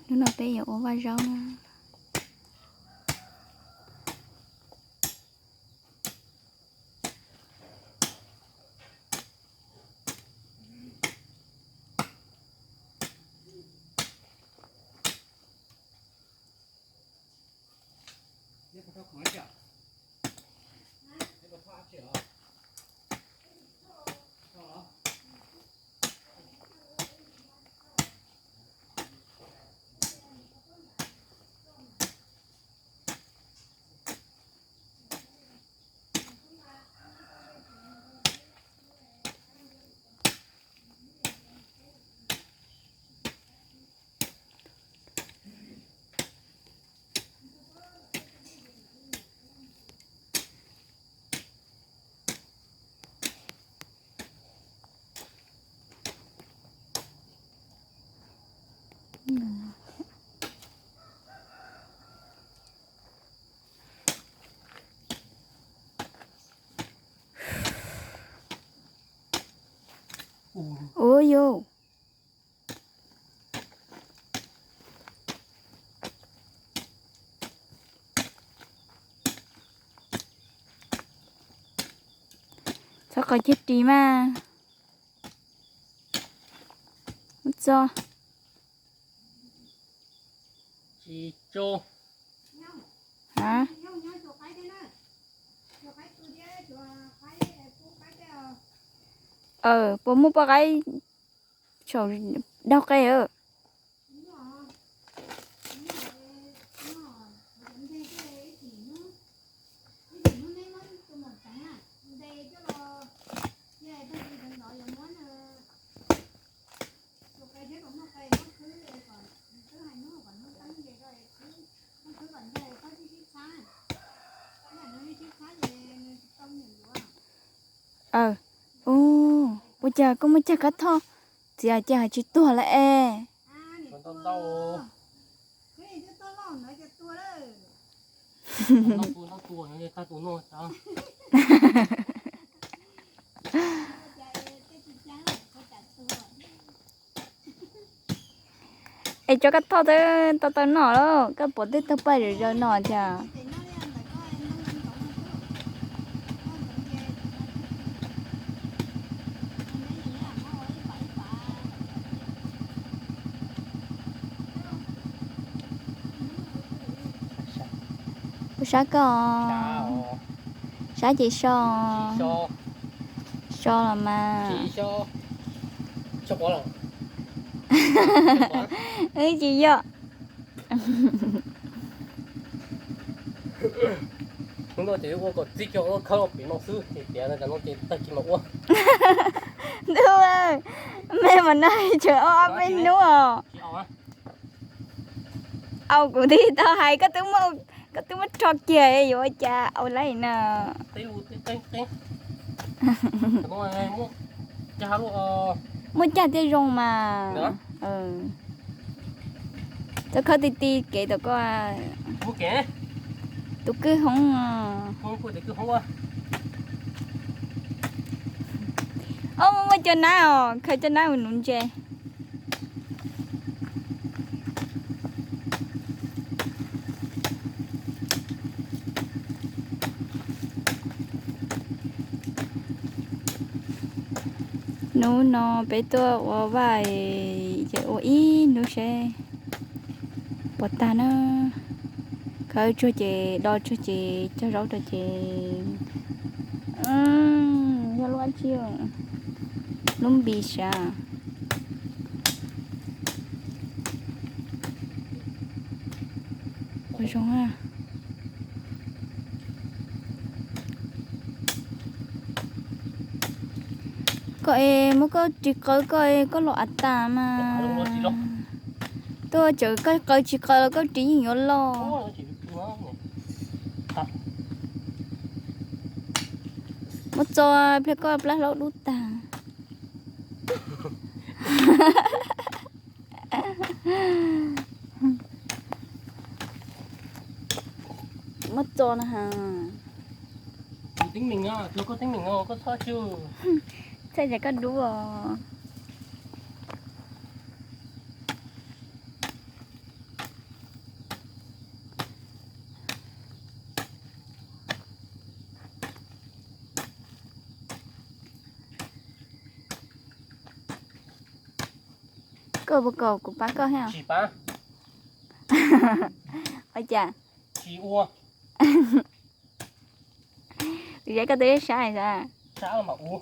Hnub no peb yuav ua vaj zaub na. Ua yus. Txhob qhov cig ris mas. Muab txo. Tsis tso. Hab. Puas muaj poj qaib saum daug qe? Ua cas koj muaj cag kab thoj, txiv hais cas hais tsis tuag lawm es. Es tso koj thoj tau tau noj lauj, koj puas twb tau paj zom zaws no thiab. Kuv sab koj, sab ces so, so los mas. Wb tsis yog. Hnub no ces ua kom txij kiag ua khawb pem no xwb ces tiav no ces tag kis mam ua. Ntuj, mej mas nag tseem ob ob peb hnub os. Au, kuv twb tau hais koj twb muab, koj twb muab rho kiag yuav ua cas au laij na. Muaj cag thiaj zoo mas. Txhob khawb ti ti kev tom koj. Tus kwj hoob. Ob, muaj cov nab os, khaws cov nab mus nuv ntses. Hnub no peb tuaj ua vaj, ces ua ib hnub seb puas tag na. Khawb tsuag ces do tsuag ces cog zaub rau ces yog lub dab tsi, lub npis sav. Ua zoo a. Koj es muab koj ris qawv koj es koj los av tas mas. Tuaj txawm koj qawv tsis qawv los koj ris yeej yuav loj. Muab txo pliag koj plab hlaub dub tag. Muab txo na has. Txhaj cas koj dub os. Koj puas kom kuv pab koj thiab? Tsis pab. Ua cas? Tsis ua. Kuv saib koj twb sab sab. Sab los mas ua.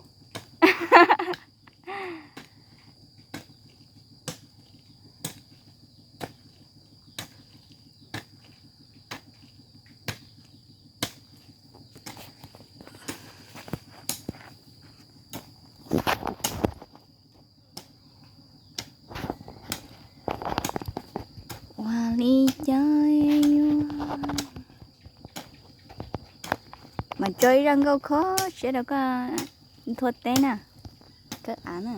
Ua li cas mas tso ib zaj nkauj kho siab rau koj nthua teb na, kawg av na.